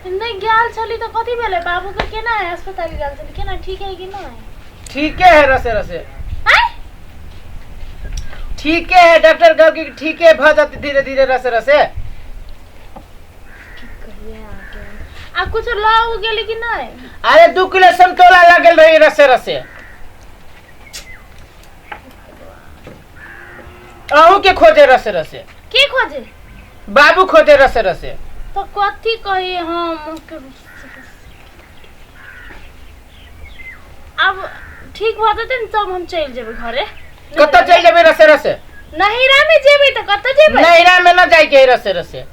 नहि गेल छली तऽ कथी भेलै बाबूके केना है अस्पताल गेल छली केना ठीक है कि नहि ठीके है रसे रसे आँय ठीके है डॉक्टर कहल कि ठीके भऽ जेतै धीरे धीरे रसे रसे की कहिए अहाँके आ कुछो लऽ गेली कि नहि अरे 2 किलो समतोला लगल रही रसे रसे अहूँ के खोजे रसे रसे के खोजे बाबू खोजे रसे रसे तो कथी कही हम अब ठीक भऽ जेतै ने तब हम चलि जेबै घरे कतऽ चलि जेबै रसे रसे नहिरा में जेबै तऽ कतऽ जेबै नैहरा में न जाइके है रसे रसे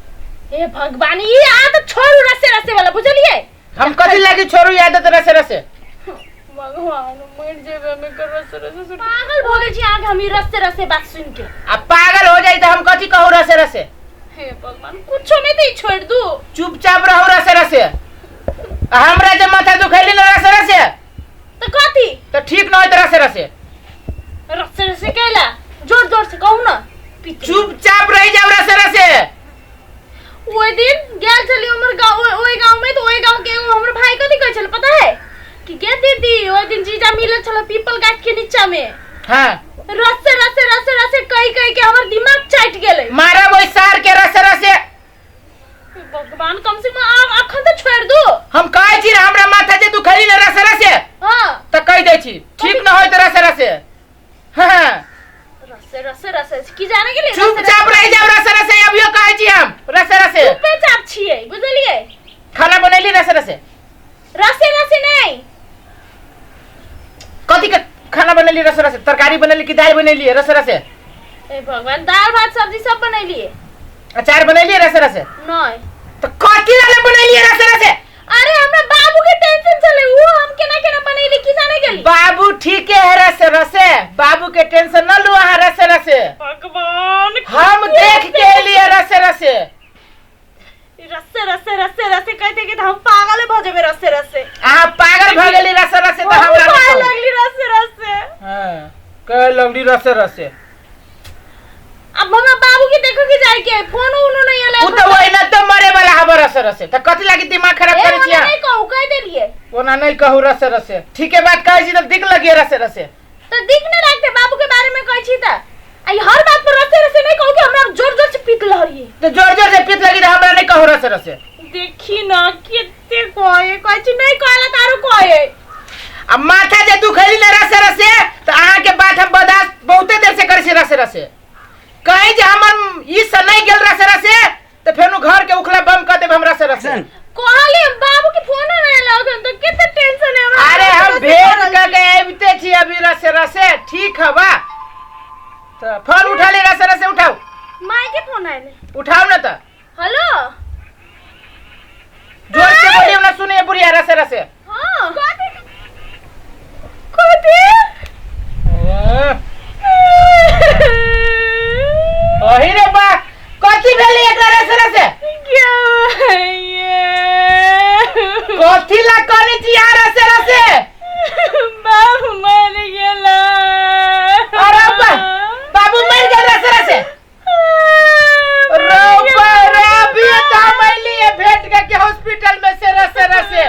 हे भगवान ई आदत छोड़ू रसे रसे वाला बुझलियै हम कथी लागी छोड़ू ई आदत रसे रसे भगवान मर जेबै हम एकर रसे रसे सुन पागल भऽ गेल छी अहाँके हम ई रसे रसे बात सुनि के आ पागल हो जाई तऽ हम कथी कहू रसे रसे हे भगवान कुछो नहीं तऽ ई छोड़ि दू चुपचाप रहू रसे रसे आ हमरा जे माथा दुखैली न रसे रसे तऽ कथी तऽ ठीक न होइत रसे रसे रसे रसे कैला जोर जोर से कहू ना चुपचाप रहि जाऊ रसे रसे ओहि दिन गेल छली हमर गाँव ओहि गाँव में तऽ ओहि गाँव के एगो हमर भाई कथी कहै छल पता है कि गे दीदी ओहि दिन जीजा मिलल छल पीपल गाछ के नीचा में हाँ रसे रसे रसे रसे कही कही के हमर दिमाग चाटि गेलै मारब ओहि सार के रसे रसे भगवान कम से कम आब अखन तऽ छोड़ि दू हम कहै छी ने हमरा माथा जे दुखैली ने रसे रसे हाँ तऽ कहि दै छी ठीक न होइत रसे रसे हाँ रसे रसे रसे की जाने गेलियै चुपचाप रहि जाउ रसे रसे अभियो कहै छी हम रसे रसे चुपे चाप छियै बुझलियै खाना बनैली रसे रसे रसे रसे नहि कथी के खाना बनैली रसे रसे तरकारी बनैली कि दालि बनैली रसे रसे ए भगवान दाल भात सब्जी सब बनैलियै अचार बनैली रसे रसे नहि तऽ कथी लाले बनैली रसे रसे अरे हमरा बाबू के टेंशन चले वो हम केना केना बनैली की जाने गेली बाबू ठीके है रसे रसे बाबू के टेंशन न लू अहाँ रसे रसे भगवान हम देख के एलियै रसे रसे रसे रसे रसे रसे कहते कि हम पागल भऽ जेबै रसे रसे अहाँ पागल भऽ गेली रसे रसे तऽ हमहूँ हमरा पागल नहि कहू। लगली रसे रसे हाँ कहे लगली रसे रसे अब हमरा बाबू के देखो के जाए के फोन उनो नहीं आले उ तऽ ओहिना तऽ मरे वाला हब रसे रसे तऽ कथी लागी दिमाग खराब करै छी अहाँ? नहीं कहू कह देलिए ओना नहीं कहू रसे रसे ठीके बात कहै छी तऽ दिक लगिए रसे रसे तो दिख नहीं लगते बाबू के बारे में कहै छी त आ ई हर बात पर रसे रसे नहीं कहू कि हमरा जोर जोर से पीत लहरिए तऽ जोर जोर से पीत लगी तऽ हमरा नहीं कहू रसे रसे देखी ना केते कहे कहै छी नहीं कहला त आरो कहे आ माथा जे दुखैली ने रसे रसे तऽ अहाँके बात हम बर्दाश्त बहुते देर से करै छी रसे रसे कहीं जे हमर ई से नहीं गेल रसे रसे तऽ फेनु घर के उखला बम कऽ देब हम रसे रसे कहली हम बाबू के फोन नहीं लगन तो केते टेंशन है हमरा अरे रसे हम रसे भेंट करल कऽ छी। के आबिते छी अभी रसे रसे ठीक हवा तऽ फोन उठा ले रसे रसे उठाउ माय के फोन आइले उठाउ ने तऽ हेलो जोर से बोलियो ना सुने बुढ़िया रसे रसे हाँ कथी कथी अही रे बा कथी भेलै एकरा रसे रसे कथी ला करै छी यहाँ रसे रसे बाबू मर गेला अरे बा बाबू मर गेल रसे रसे रोबा रे अभी तो हम अइली भेंट के हॉस्पिटल में से रसे रसे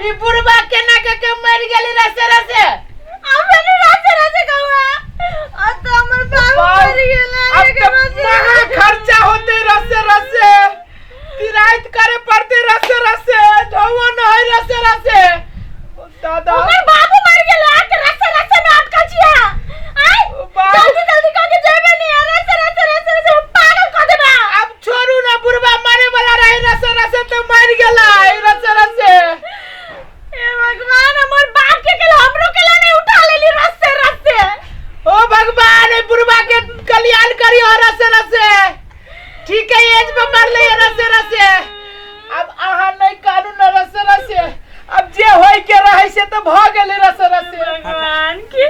ई बुढ़बा केना के के मर गेली रसे रसे अब रसे रसे कहवा अब तो हमर बाबू मर गेला अब तो महा खर्चा होते रसे रसे तिराइत करे पड़ते रसे रसे ढोवो न है रसे रसे ओ दादा ओकर बाबू मर गेला के रसे रसे में अटकल छिया आय बाबू- जल्दी जल्दी कह के जेबे नहीं रसे रसे रसे रसे हम पागल कर देबा अब छोड़ू ना बुढ़बा मरे वाला रहे रसे रसे तो मर गेला रसे रसे हे भगवान हमर बाप के केला हमरो केला नहीं उठा लेली रसे रसे ओ भगवान ए बुढ़बा के कल्याण करियो रसे रसे ठीक है एज पे मरले रसे रसे अब अहाँ नहीं कानू न रसे रसे अब जे होय के रहे से तो भ गेलै रसे रसे भगवान के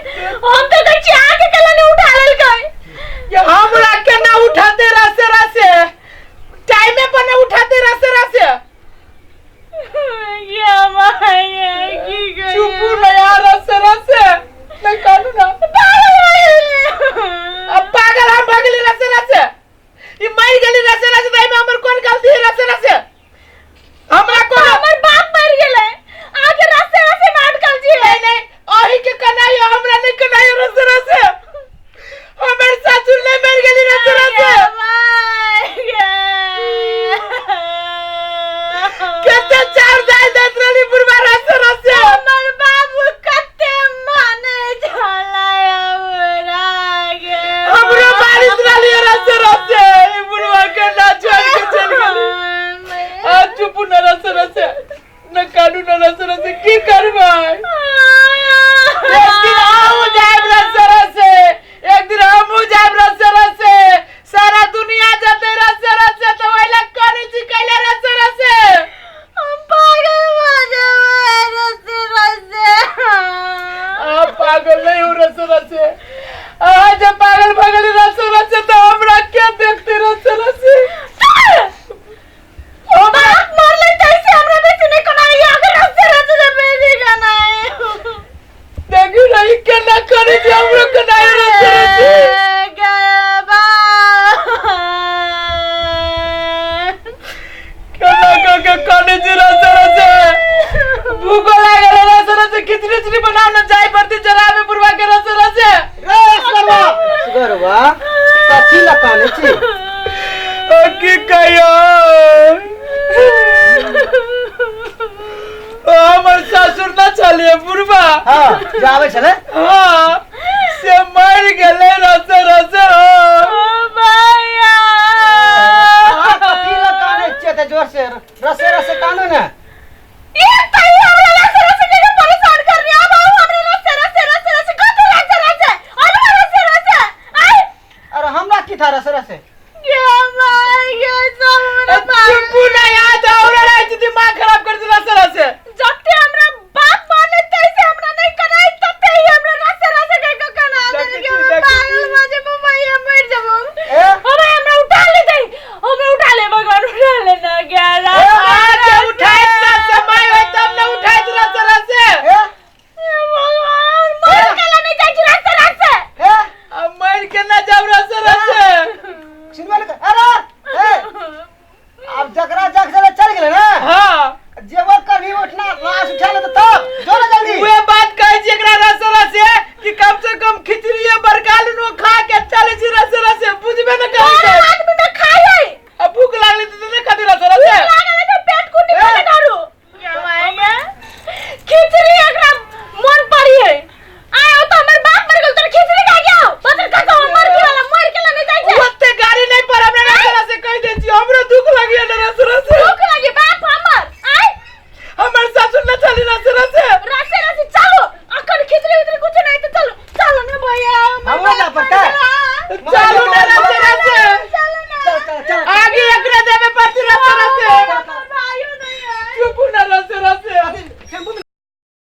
हम तो देख छी आके केला नहीं उठा लेलकै ये हमरा के ना उठाते रसे रसे टाइमे पर ना उठाते रसे रसे ये माया की गई चुप ना यार रसे रसे नहीं कानू ना अब पागल हम भऽ गेली रसे रसे ई मरि गेली रसे रसे तऽ एहिमे हमर कोन गलती है रसे रसे हमरा कोनो कते चाउर दालि दैत रहली बुढ़बा रसे रसे। हमर बाबू कते माने छलै हमरा गे। हमरो बारिश रहली रसे रसे, ई बुढ़बा के ना छोड़ के चल गेली। आ चुप न रसे रसे न कानू न रसे रसे, की करबै? एक दिन हमहूँ जायब रसे रसे, एक दिन हमहूँ जायब रसे रसे, सारा दुनिया जतै रसे रसे, तऽ ओहि लए करै छी कैला रसे रसे। हम पागल भऽ जेबै रसे रसे। अहाँ पागल नहीं हो रसे रसे। अहाँ जब पागल भऽ गेली रसे रसे तऽ हमरा के देखतै रसे रसे? बाप मरलै तैसे हमरा बेसी नहि कनाइ, अगर रसे रसे से बेसी कनाइ। देखियौ ने ई केना करै छै, हमरो कनाइ रसे रसे। केना कऽ के कनै छी रसे रसे? भूखो लागल है रसे रसे, खिचड़ी उचड़ी बनाउ ने, जाय पड़तै जराबे बुढ़वा के रसे रसे। रे सुगरवा, सुगरवा, कथी लए कानै छी? ओ की कहियो, ओ हमर ससुर न छलियै बुढ़वा। हाँ, जे आबै छलै। हाँ, से मरि गेलै रसे रसे हो। भैया, अहाँ कथी लए कानै छियै एते जोर से? रसे रसे कानू ने। ये तई हमरा रसे रसे के परेशान कर रही। अब आओ हमरा रसे रसे रसे रसे कथी रसे रसे और रसे रसे आय। अरे हमरा की था रसे रसे? गे माय गे, सब हमरा पागल। चुप्पू ना, याद हमरा रहै छै, दिमाग खराब कर देला रसे रसे। जबते हमरा बाप माने तैसे हमरा नहीं कराई, तबते ही हमरा रसे रसे कह के कना देखै देल छी, के देखै पागल छी। भऽ जेबो भैया, मरि जेबो। ए? हमरा हमरा उठा ले दे, हमरा उठा ले भगवान, उठा ले ना ग्यारह। अहाँके उठाइत ना समय होय तब ने उठाइत रसे रसे। ए? भगवान, मर के ला नहीं जाइ छी रसे रसे। ए? आ मरि के ना जाब रसे रसे। सुनबे ने अरे ए, आब जकरा जग चले चल गेलै ने। हाँ, जेबो करबी उठना लाश उठा लेतै तब जो ने जल्दी। उहे बात कहै छी एकरा रसे रसे कि कम से कम खिचड़िए बड़का लूनो खा के चलै छी रसे रसे, बुझबे ने करै छै। आदमी न खाइ है। आ भूख लागलै तऽ नहि खाती रसे रसे? लागल है तऽ पेट कुटी खोले दारू खिचड़ी एकरा मन पड़ी है। आय ओ तो हमर बाप मर गेल, तोर खिचड़ी खा गया बदर का को मर के वाला मर के लने जाइ छै। ओते गाड़ी नहीं पर हमरा रसे रसे कहि दै छी, हमरो दुख लागिए ने रसे रसे। भूख लगी बाप हमर आय। हमर सासुर न चली रसे रसे। रसे रसे चलो, अखन खिचड़ी उचड़ी कुछ नहीं तो चलो चलो ना भैया। हमरो जा पड़तै? चलू